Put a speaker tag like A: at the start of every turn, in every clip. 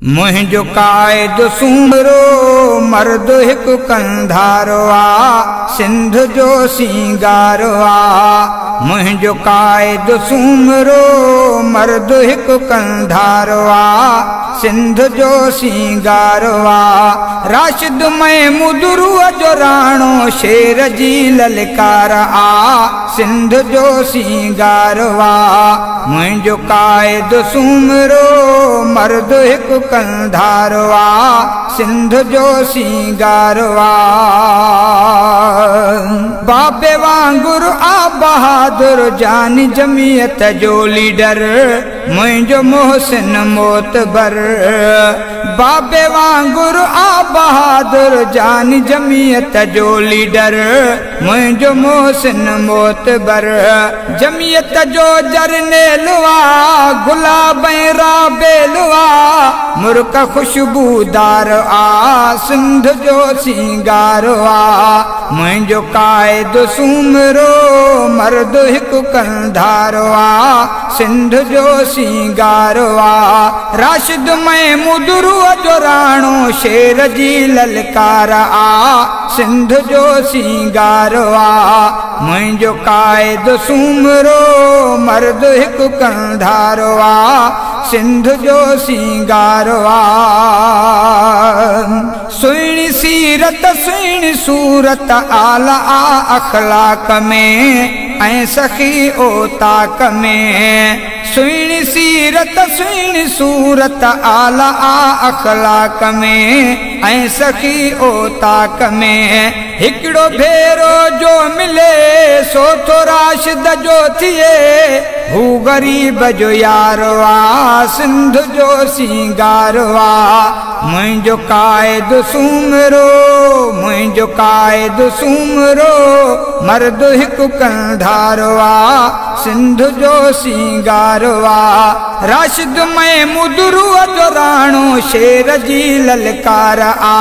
A: मुंहिंजो काइद सूमरो मर्द हिकु कंधारो आ, सिंध जो सिंगारो आ। मुंहिंजो काइद सूमरो मर्द हिकु कंधारो आ, सिंध जो सिंगारो आ। राशिद महमूद रूह जो राणो शेर जी ललकार आ, सिंध जो सिंगारो आ। मुंहिंजो काइद सूमरो मर्द हिकु कंधारो आ, सिंध जो सिंगारो आ। बाबे वांगुर आ बहादुर जान जमीयत जो लीडर, मुंहिंजो मोहसिन मोतबर। बाबे वांगुर आ बहादुर जान जमीयत जो लीडर, मुंहिंजो मोहसिन मोतबर। जमीयत जो जरनेल आ, गुलाब ऐं राबेल आ, मुर्क खुशबूदार आ, सिंध जो सिंगारो आ। मुंहिंजो काइद सूमरो मर्द हिकु कंधारो आ, सिंध जो सिंगारो आ। राशिद महमूद रूह जो राणो शेर जी ललकार आ, सिंध जो सिंगारो आ। मुंहिंजो काइद सूमरो मर्द हिकु कंधारो आ, सिंध जो सिंगारो आ। सुहिणी सीरत सुहिणी सूरत आला अखलाक में, ऐं सखी ओताक में। सुहिणी सीरत सुहिणी सूरत आला अखलाक में, ऐं सखी ओताक में। हिकिड़ो भेरो जो मिले सो थो राशिद जो थिए, हू गरीब जो यारो आ, सिंध जो सिंगारो आ। मुंहिंजो काइद सूमरो मुंहिंजो काइद सूमरो मर्द हिकु कंधारो आ, सिंध जो सिंगारो आ। राशिद महमूद रूह जो राणो शेर जी ललकार आ,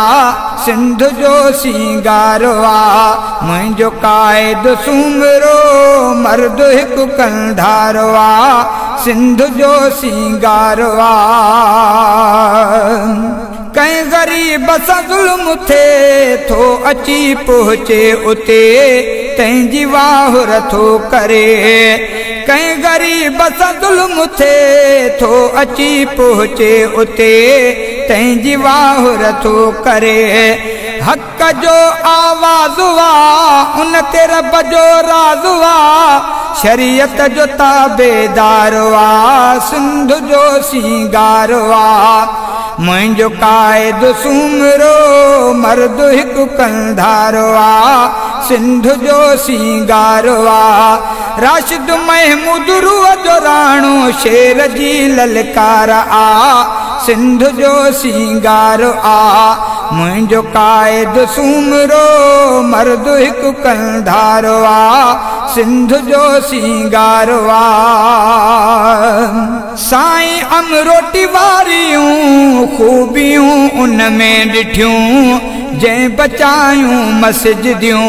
A: सिंध जो सिंगारो आ। मुंहिंजो काइद सूमरो मर्द हिकु कंधारो आ, सिंध जो सिंगारो आ। कंहिं ग़रीब सां ज़ुल्म थिए थो अची पहुचे उते, तंहिंजी वाहुर थो करे। कंहिं ग़रीब सां ज़ुल्म थिए थो अची पहुचे उते, तंहिंजी वाहुर थो करे। हक़ जो आवाज़ आ, उन ते रब जो राज़ आ, शरीयत जो ताबेदार आ, सिंध जो सिंगारो आ। मुंहिंजो काइद सूमरो मर्द हिकु कंधारो आ, सिंध जो सिंगारो आ। राशिद महमूद रूह जो राणो शेर जी ललकार आ, सिंध जो सिंगारो आ। मुंहिंजो काइद सूमरो मर्द हिकु कंधारो आ, सिंध जो सिंगारो आ। साईं अमरोटी वारियूं ख़ूबियूं उन में ॾिठियूं, जंहिं बचायूं मस्जिदियूं।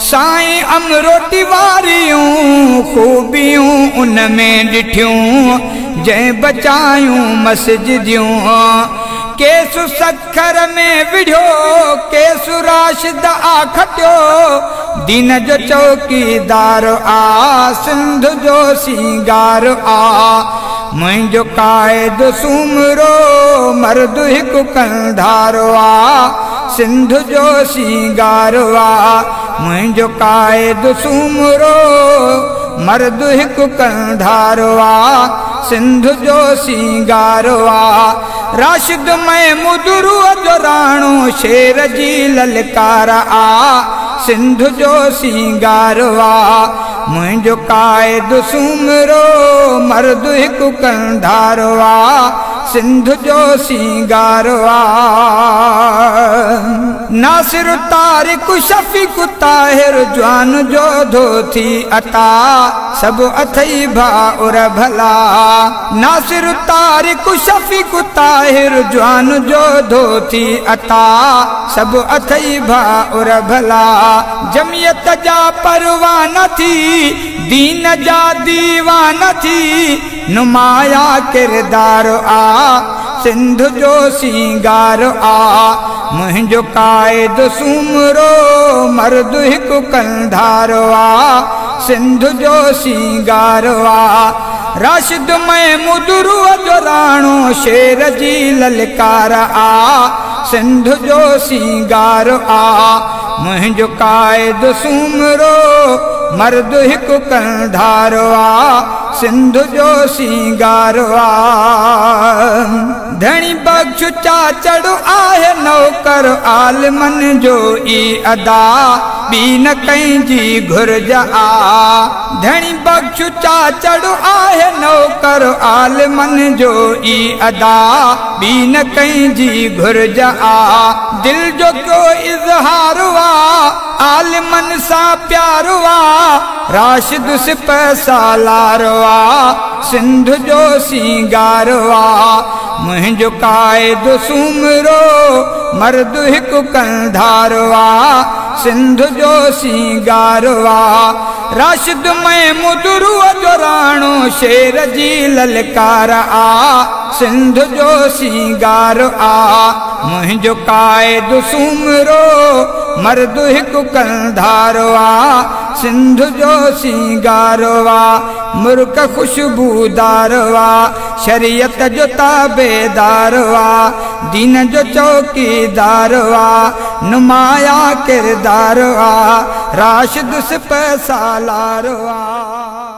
A: साईं अमरोटी वारियूं ख़ूबियूं उन में ॾिठियूं, जंहिं बचायूं मस्जिदियूं। केस सखर में विढ़ियो केस राशिद आ खटियो, दीन जो चौकीदार आ, सिंध जो सिंगार आ। मुंहिंजो काइद सूमरो मर्द हिकु कंधारो आ, सिंध जो सिंगारो आ। मुंहिंजो काइद सूमरो मर्द हिकु कंधारो आ, सिंध जो सिंगारो आ। राशिद महमूद रूह जो राणो शेर जी ललकार आ, सिंध जो सिंगारो आ। मुंहिंजो काइद सूमरो मर्द हिकु कंधारो आ, सिंध जो सिंगारो आ। नासिर तारिक शफ़ीक ताहिर जवान जो धोथी अता, सभु अथई भाउर भला। नासिर तारिक शफ़ीक ताहिर जवान जो धोथी अता, सभु अथई भाउर भला। जमीयत जा परवाना थी, दीन जा दीवाना थी, नुमाया किरदार आ, सिंध जो सिंगार आ। मुंहिंजो काइद सूमरो मर्द हिकु कंधारो आ, सिंध जो सिंगार आ। राशिद महमूद रूह जो राणो शेर जी ललकार आ, सिंध जो सिंगार आ। मुंहिंजो काइद सूमरो मर्द हिकु कंधारो आ, सिंध जो सिंगार आ। धणी बख्श चाचड़ आहे नौकर आलमन जो ई अदा, ॿी न कंहिंजी घुर्ज आ। धणी बख्श चाचड़ आहे नौकर आलमन जो ई अदा, ॿी न कंहिंजी घुर्ज आ। दिल जो क्यों इज़हार आ, आलमन सां प्यार आ, राशिद सिप सालार आ, सिंध जो सिंगार आ। मुंहिंजो काइद सूमरो मर्द हिकु कंधारो आ, सिंध जो सिंगार आ। राशिद महमूद रूह जो राणो शेर जी ललकार आ, सिंध जो सिंगार आ। मुंहिंजो काइद सूमरो मर्द हिकु कंधारो आ, सिंध जो सिंगार आ। मुर्क खुशबूदार आ, शरीयत जो ताबेदार आ, दीन जो चौकीदार आ, नुमाया किरदार आ, राशिद सिप सालार आ।